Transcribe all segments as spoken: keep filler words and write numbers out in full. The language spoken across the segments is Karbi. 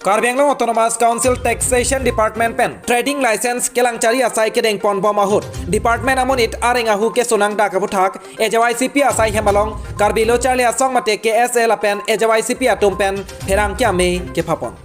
Karbi Anglong Autonomous Council Taxation Department pen trading license kelangchari asai kedengponbom ahut department amonit areng ahu keso nangdak aputhak A J Y C P asai hem along Karbi Lo Charli Asong mate K S A lapen A J Y C P atum pen pherangke amei kephapon.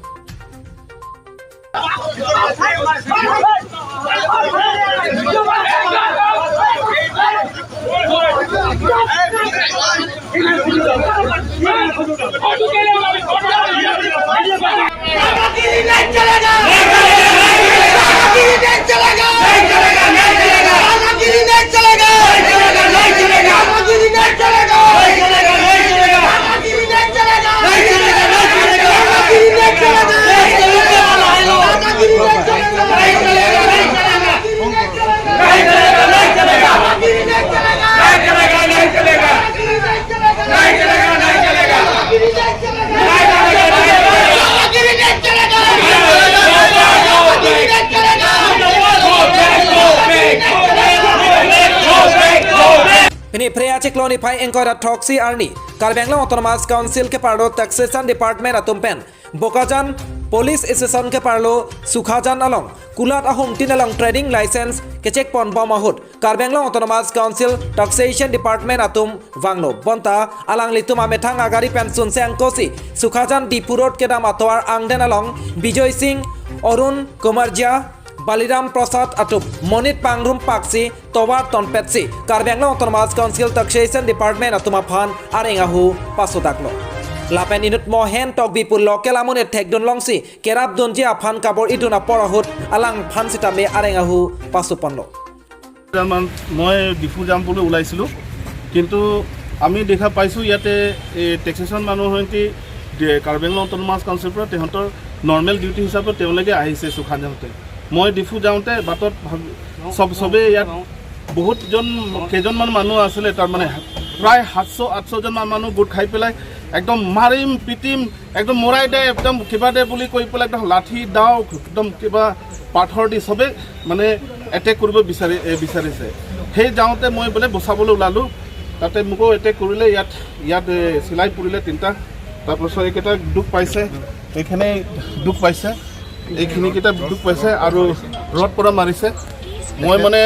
Pini Phre achiklo niphai ingkoi ra throksi arni Karbi Anglong Autonomous Council keparlo Taxation Department atum pen Bokajan Police Station keparlo Sukhajan along kulat ahumtin along trading license kechekponbom ahut Karbi Anglong Autonomous Council Taxation Department atum vanglo. Bonta alanglitum amethang agari pen sunse angkosi Sukhajan Diphu Road kedam atovar angden along Bijoy Singh, Arun Kumar Jha, Baliram Prasad atum monit pangrum paksi tovar tonpetsi Karbi Anglong Autonomous Council Taxation Department atum aphan areng ahu pasodaklo. Lapen inut Mohen Tokbi pu local amonit thekdun longsi kerapdunji aphan kabor-idun apor ahut alangphan sitame areng ahu pasoponlo. মই ডিফু যাম বুলি ওলাইছিলোঁ, কিন্তু আমি দেখা পাইছোঁ ইয়াতে এই টেক্সেশ্যন মানুহ সৈতে কাৰ্বি আংলং অট'নমাছ কাউন্সিলৰ পৰা তেহেঁতৰ নৰ্মেল ডিউটি হিচাপে তেওঁলোকে আহিছে চুখান যাওঁতে। মই ডিফু যাওঁতে বাটত ভাবি- চব চবেই ইয়াত বহুতজন, কেইজনমান মানুহ আছিলে, তাৰমানে প্ৰায় সাতশ আঠশজন মান মানুহ গোট খাই পেলাই একদম মাৰিম পিটিম, একদম মৰাই দে, একদম কিবা দে বুলি কৈ পেলাই একদম লাঠি দাও, একদম কিবা পাথৰ দি চবে মানে এটেক কৰিব বিচাৰি বিচাৰিছে। সেই যাওঁতে মই বোলে বচাবলৈ ওলালোঁ, তাতে মোকো এটেক কৰিলে। ইয়াত ইয়াত চিলাই পৰিলে তিনিটা, তাৰপাছত এইকেইটা দুখ পাইছে, এইখিনি দুখ পাইছে, এইখিনিকেইটা দুখ পাইছে আৰু ৰড পৰা মাৰিছে। মই মানে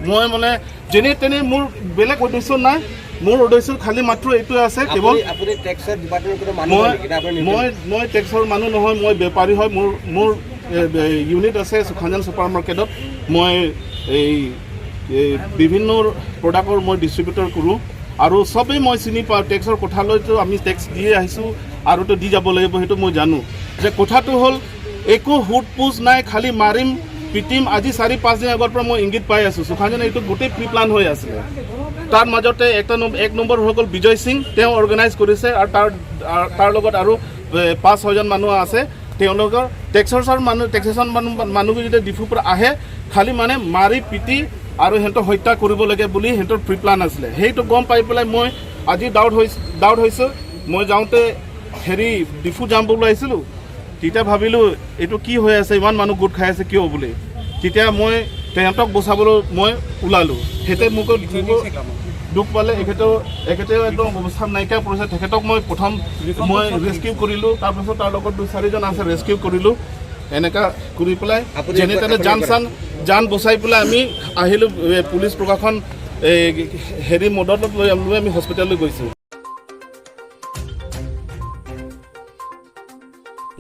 মই মানে যেনে তেনে, মোৰ বেলেগ উদ্দেশ্য নাই। মোৰ উদ্দেশ্য খালি মাত্ৰ এইটোৱে আছে, কেৱল আপুনি টেক্সৰ ডিপাৰ্টমেণ্টৰ কোনো মানুহ মই নেকি? এটা আপুনি মই মই টেক্সৰ মানুহ নহয়, মই বেপাৰী হয়। মোৰ মোৰ ইউনিট আছে চুখানজান ছুপাৰ মাৰ্কেটত। মই এই এই বিভিন্ন প্ৰডাক্টৰ মই ডিষ্ট্ৰিবিউটৰ কৰোঁ আৰু চবেই মই চিনি পাওঁ। টেক্সৰ কথা লৈতো আমি টেক্স দিয়ে আহিছোঁ আৰু তো দি যাব লাগিব, সেইটো মই জানো। যে কথাটো হ'ল একো হুট পুজ নাই, খালি মাৰিম পিটিম। আজি চাৰি পাঁচ দিন আগৰ পৰা মই ইংগিত পাই আছোঁ। চুখানজান এইটো গোটেই প্ৰি প্লান হৈ আছিলে। তাৰ মাজতে এটা নম- এক নম্বৰ হৈ গ'ল বিজয় সিং, তেওঁ অৰ্গেনাইজ কৰিছে আৰু তাৰ আৰু তাৰ লগত আৰু এ, পাঁচ ছয়জন মানুহ আছে। তেওঁলোকৰ টেক্সেশ্যন মানুহ টেক্সেশ্যন মানুহ মানুহ যেতিয়া ডিফুৰ পৰা আহে, খালি মানে মাৰি পিটি আৰু সিহঁতক হত্যা কৰিব লাগে বুলি সিহঁতৰ প্ৰি প্লান আছিলে। সেইটো গম পাই পেলাই মই আজি ডাউট হৈ ডাউট হৈছোঁ। মই যাওঁতে হেৰি ডিফু যাম বুলি আহিছিলোঁ, তেতিয়া ভাবিলোঁ এইটো কি হৈ আছে, ইমান মানুহ গোট খাই আছে কিয় বুলি। তেতিয়া মই তেহেঁতক বচাবলৈ মই ওলালোঁ। সিহঁতে মোক দুখ পালে, এখেতেও এখেতেও একদম অৱস্থা নাইকিয়া পৰিছে। তেখেতক মই প্ৰথম মই ৰেস্কিউ কৰিলোঁ, তাৰপিছত তাৰ লগত দুই চাৰিজন আছে, ৰেস্কিউ কৰিলোঁ। এনেকা কৰি পেলাই যেনে তেনে জান চান জান বচাই পেলাই আমি আহিলোঁ। এ, পুলিচ প্ৰশাসন এই হেৰি মদত লৈ লৈ আমি হস্পিটেললৈ গৈছোঁ।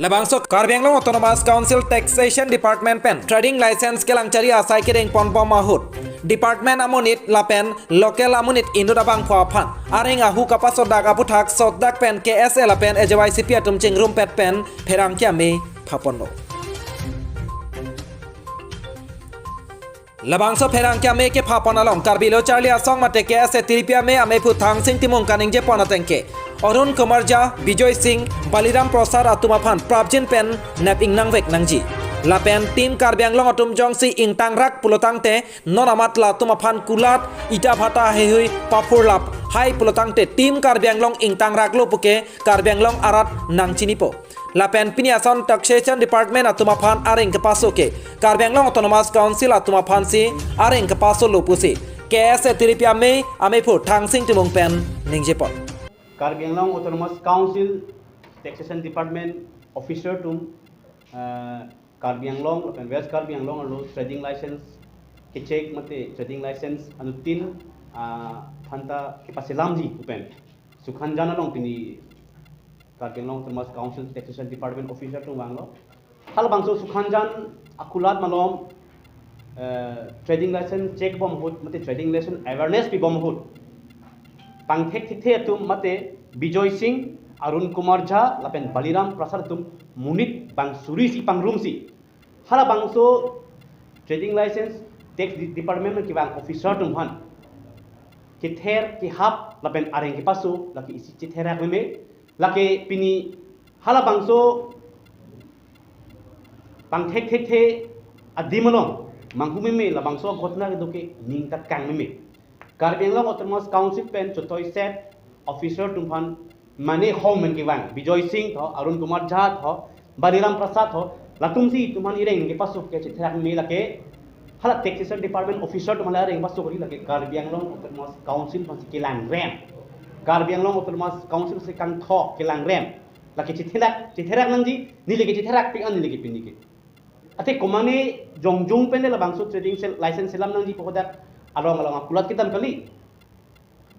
Labangso Karbi Anglong Autonomous Council Taxation Department pen trading license kelangchari asai kedengponbom ahut department amonit lapen local amonit inut abangphu aphan areng ahu kapasodak aputhak sotdak pen K S A lapen A J Y C P atum chingrumpet pen pherangke amei phaponlo. Labangso pherangke amei kephapon along Karbi Lo Charli Asong mate K S A tiripi amei ameiphu Thangsing Timung kaningjepon atengke Arun Kumar Jha, Bijoy Singh, Baliram Prasad atum aphan prapjin pen nep ingnangvek nangji. Lapen Team Karbi Anglong atum jongsi ingtangrak pulotangte non amat latum aphan kulat, ita bhata heihui paphurlap hai pulotangte Team Karbi Anglong ingtangraklo puke Karbi Anglong arat nangchinipo. Lapen pini ason Taxation Department atum aphan areng kepaso ke Karbi Anglong Autonomous Council atum aphansi areng kepasolo pusi K S A tiripi amei ameiphu Thangsing Timung pen ningjepon. Karbi Anglong Autonomous Council Taxation Department officer atum uh, Karbi Anglong lapen West Karbi Anglong arlo trading license ke-check mate trading license anuttin uh, aphanta kepaselamji pu pen Sukhanjan along pini Karbi Anglong Autonomous Council Taxation Department officer atum vanglo. Halabangso Sukhanjan akulat malom eh, trading license check bom ahut mate trading license awareness pi bom ahut pangthek thekthe atum mate Bijoy Singh, Arun Kumar Jha lapen Baliram Prasad atum monit bang suri si pangrumsi halabangso trading license tax de- department kevang officer atum aphan kether kehap lapen areng kepaso lake isi chetherak meme. Lake pini halabangso pangthek thekthe adim along manghu meme, labangso ghotona kedo ke ning ta kang meme. Karbi Anglong Autonomous Council pen chotoi set officer atum aphan mane hong men kevang Bijoy Singh tho, Arun Kumar Jha tho, Baliram Prasad tho, latumsi itum aphan ireng kepaso ke chetherak meme. Lake hala taxation department officer atum aphan ireng paso kali, lake Karbi Anglong Autonomous Council aphansi kelangrem. Karbi Anglong Autonomous Council si kangthok kelangrem. Lake chetherak, chetherak nangji, neli ke chetherak pik an neli ke pini ke. Athe komane jongjung pen labangso trading sel- license selam nangji pu hadak along along akulat kedam kali.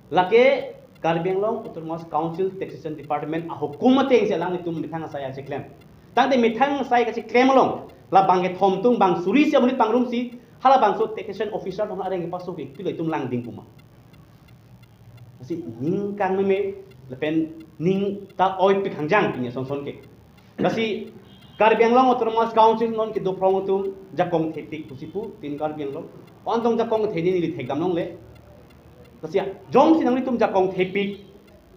Lake Karbi Anglong Autonomous Council Taxation Department ahukum ateng si alanglitum methang asai acheklem. Tangte methang asai kacheklem along labang kethom atum bang suri si amonit pangrumsi halabangso taxation officer atum areng kepaso ke pilo itum langding pu ma. Lasi ning kang meme lapen ning ta oi pik hangjang pini ason son ke. Lasi Karbi Anglong Autonomous Council non kedo phrong atum jakong thepik pusi pu tin Karbi Anglong. Ontong jakong theni neli thekdam longle. Lasi jongsi nanglitum jakong thepik,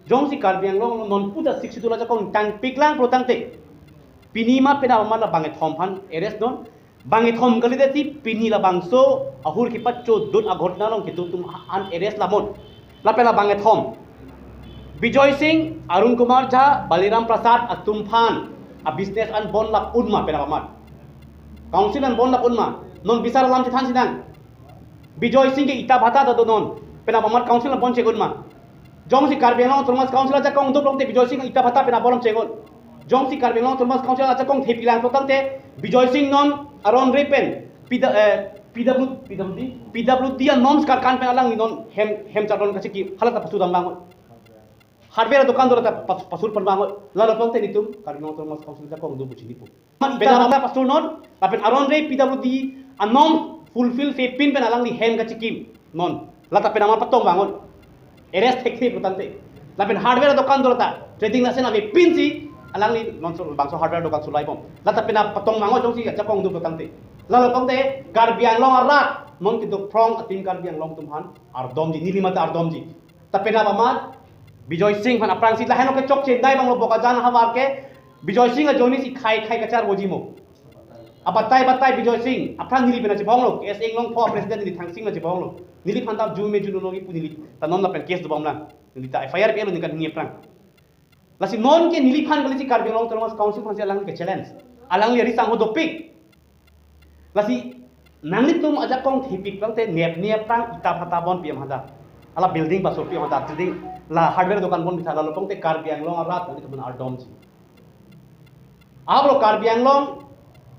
jongsi Karbi Anglong non puta Sixth Schedule ajakong tangpik lang pro tangte, pini ma penap ma labang kethom aphan arrest non. Bang kethom kalidet si pini labangso ahur kepachodun aghotona along kedo atum an arrest lamon. Lapen labang kethom Bijoy Singh, Arun Kumar Jha, Baliram Prasad atum aphan a business an bon lap un ma penap amat. Council an bon lap un ma. Non bisar alam chethan sinang. Bijoy Singh ke ita bhata ta do non. Penap amat council an bon check un ma. Jongsi Karbi Anglong Autonomous Council ajakong duk longte Bijoy Singh ita bhata penap alam check un. Jongsi Karbi Anglong Autonomous Council ajakong thepi lang tangte Bijoy Singh non aron re pen P W, eh, P W, P W D, P W D an norms karkan pen alangli non hem, hem chardon kachiki halat ta pasudam bang. Hardware dokan dora ta pas- pasur pen bang. Lalo tangte nitum Karbi Anglong Autonomous Council ajakong duk buchini pu. Penap amat pasur non, lapen aron re P W D an norm fulfill thepin pen alangli hem kachikim non. Lata penap amat patong vangon. Arrest thekthe pu tangte. Lapen hardware dokan dora ta trading license avepin si alangli non so bangso hardware dokan sulai bom. Lata penap patong vangon jongsi ajakong duk pu tangte. Lalo tangte Karbi Anglong arat non kedo phrong atin Karbi Anglong atum aphan ardomji, neli mate ardomji. Ta penap amat Bijoy Singh aphan aphrangsi lahenlo ke chokche dai banglo Bokajan ahavar ke Bijoy Singh ajoine si khai khai kacharvoji mo. Abatai batai Bijoy Singh aphrang neli pen chebonglo, K S A Inglongpho president neli Thangsing chebonglo. Neli aphan ta ju me ju nulongi pu neli ta non lapen case dobom lang. Neli ta F I R pilo ningkan hini aphrang. Lasi non ke neli aphan kali si Karbi Anglong Autonomous Council aphansi alangli ke challenge. Alangli ari sangho dopik. Lasi nanglitum ajakong thepik tangte nepni aphrang ita bhata bon pi ma hadak. Hala building pasur pi ma hadak, building la hardware dokan bon pi tha, lalo tangte Karbi Anglong arat nanglitum ardomji. Abro Karbi Anglong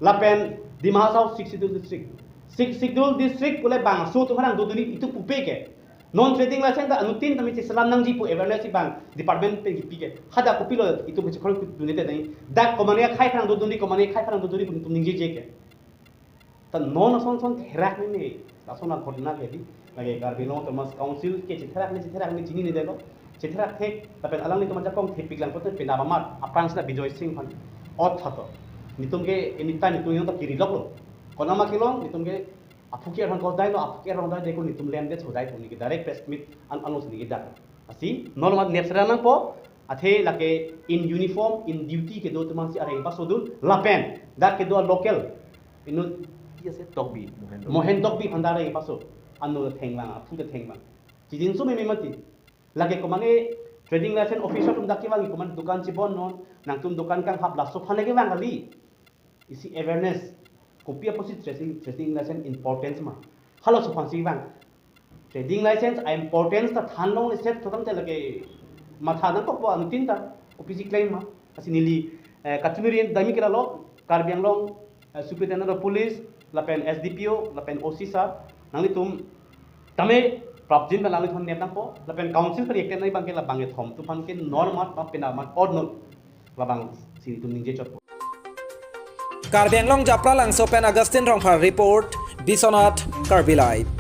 lapen Dima Hasao Sixth Schedule District. Sixth Schedule District kule bangso atum aphan dodunji itum pupe ke. Non trading license ta anuttin tame cheselam nangji pu awareness si bang department pen kipi ke. Hadak kopilo itum kechekhor dunde nai. Dak komane akhai aphan dodunji, komane akhai aphan dodunji pu itum ningjeje ke. Ta non ason son therak meme, lason aghotona ke di, lake Karbi Anglong Autonomous Council ke chetherak ne, chetherak ne chinine detlo, chetherak thek, lapen alanglitum ajakong thepik lang pote penap amat, aphrangsi la Bijoy Singh aphan ot tha to. Nitum ke anytime nitum jong ta kiri loklo. Konat ma kelong, nitum ke aphu ke arhan kos dai lo, aphu ke arhan dai de ko nitum lem det so dai ko neli ke direct press meet an anlo si neli ke dak. Lasi non amat nep sera nangpo, athe lake in uniform, in duty kedo atum aphansi areng pasodun, lapen dak kedo local inut, yes, Tokbi, Mohen Tokbi. Mohen Tokbi aphan ta areng paso. Ano thenglang, aphu ta thenglang. Chijinso meme mati. Lake komane trading license officer atum dak kevang, komane dukan chebon non, nangtum dukan kanghap, laso aphan le kevang kali. Isi awareness. Kopi apotsi trading, trading license importance ma. Halaso aphansi vang. Trading license a importance ta than longle set tho tangte lake matha nangkokpo anuttin ta. Kopisi claim ma. Lasi neli, eh, kachumiri dami ke lalo. Karbi Anglong eh, Superintendent of Police, lapen S D P O, lapen O C sir, nanglitum tame prapjin pen nanglithom nep nangpo, lapen council pen ekten nai bangke labang kethom atum aphan ke normal ma pena ma odd note labangsi nelitum ningje chotpo. Karbi Anglong Japralangso pen Augustine Rongphar report, Biswanath Karbi Live.